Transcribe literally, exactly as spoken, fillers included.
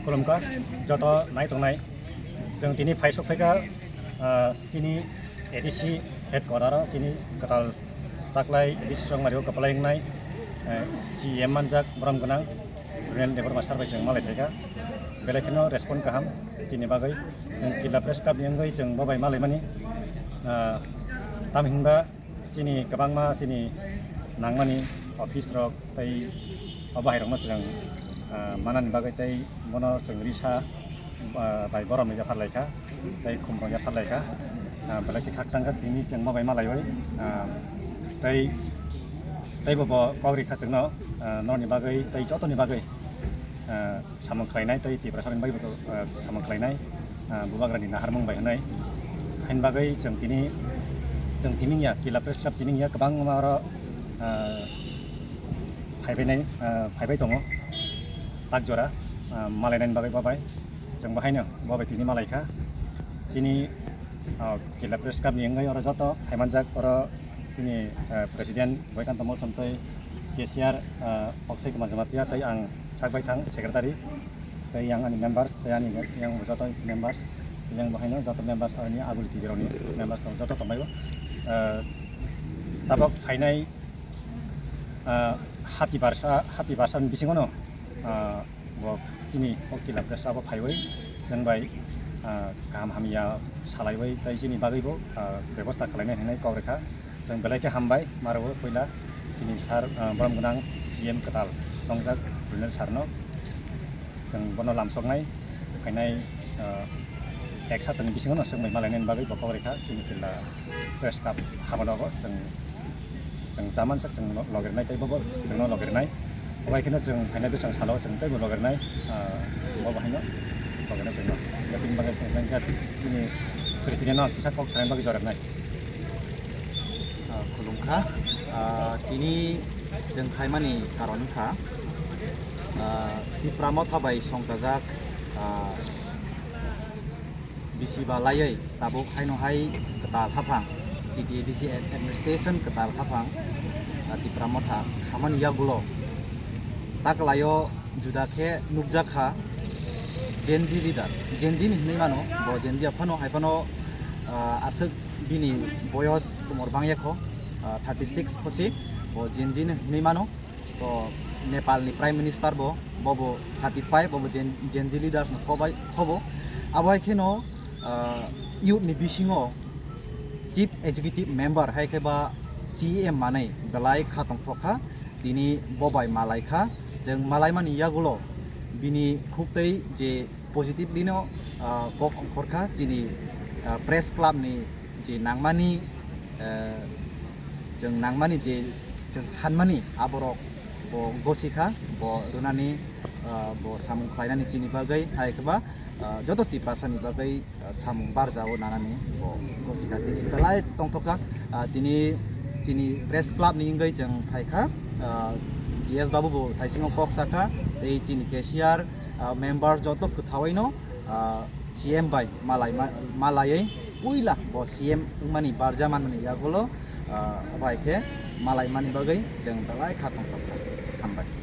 Khulumkha, joto nai tongnai. Chwng tini phai sok phaikha, ah, chini A D C headquarter o, chini kwtal taklai A D C Chongmari o kwplai wngnai, eh, C E M manjak borom gwnang Runiel Debbarma sir bai chwng malai phaikha. Belai kheno respond kaham chini bagwi. Chwng Killa Press Club ni wngwi chwng bo bai malaimani, ah, tamo hinba chini kwbangma chini nangmani office rok tei o bahai rokno chwng, ah, manani bagwi tei bono chwng risa, ah, bai borom ni yaphar laikha tei khum rok yaphar laikha, ah, belai khe khakchang kha tini chwng bo bai malaiwi, ah, tei teibo bo kok rikha chwngno, ah, norokni bagwi tei jotoni bagwi, ah, samung khlainai tei Tiprasarokni bagwi bo, ah, samung khlainai, ah, bubagrani naharmung bai hwnwi. Haini bagwi chwng tini, chwng simi wngya, Killa Press Club simi wngya, kwbangma oro, ah, phaibainai, ah, phaibai tongo tak jora, ah, malainani bagwi bo bai. Chwng bo haino bo bai tini malaikha. Chini, ah, Killa Press Club ni wngwi oro joto phaimanjak, oro chini, ah, President Boykanto Molsom tei cashier, ah, Akshay Kumar Jamatia tei ang sak bai thang secretary, tei yang ani members, tei ani yang bo joto members, yang bo haino joto members, ani Aguli T V rokni members tong joto tongbaio. Eh, tabok phainai, eh, hati barsa, hati barsa ni bisingo no, eh, bo chini o Killa Press Club o phaiwi chwng bai, eh, kaham hamya salaiwi tei chini bagwi bo, eh, bebosta khlainai hinwi kok rwkha. Chwng belai khe hambai, maro puila chini sir, ah, borom gwnang C M kwtal tongjak Runiel sir no. Chwng bono lamsoknai, phainai, ah, ek saptani bisingo no swkmai malainani bagwi bo kok rikha chini Killa Press Club habanogo chwng, chwng chamansak chwng lo-, logirnai tei bobo chwngno logirnai. Obai kheno chwng phainai bwswng salo chwng teibo logirnai, ah, bo bahaino logirnai chwngno. Bini bagwi chwng chini President no kisa kok sanani bagwi jorarnai. Ah, khulumkha. Ah, tini chwng phaimani karon wngkha, ah, Tipra Motha bai songchajak, ah, bisi ba laiwi tabuk haino hai kwtal haphang, T T A D C administration kwtal haphang, ah, Tipra Motha khamani yagulo taklaio juda khe nukjak kha Gen Z leader, Gen Z ni hinwi mano, bo Gen Z phano hai phano, ah, aswk bini boyos umor bangya kho, ah, thirty six khosi, bo Gen Z ni hinwi mano. To Nepal ni Prime Minister bo, bobo thirty five, bobo Gen, Gen Z leaders no khobai, khobo. Abo hai kheno, ah, youth ni bisingo Chief Executive Member hai khe ba C E M manwi belai kha tongthok kha. Tini bo bai malai kha. Chwng malaimani yagulo bini khuktwi je positively no, ah, kok ongkhor kha chini, ah, press club ni je nangmani, ah, chwng nangmani je chwng sanmani aborok bo gosi kha, bo rwnani, ah, bo samung khlainani chini bagwi hai khe ba, ah, joto Tiprasa ni bagwi ah, samung barjao nanani bo gosikha tini belai tongthokha. Ah, tini chini press club ni wngwi chwng phaikha, ah, G S Babu bo thaisingo kok sakha, tei chini cashier, ah, member joto kwthaoino, ah, C M bai malai ma-, malaiwi puila bo C M wngmani barja manmani yagulo, ah, bai khe malaimani bagwi chwng belai kha tongthokha. Hambai.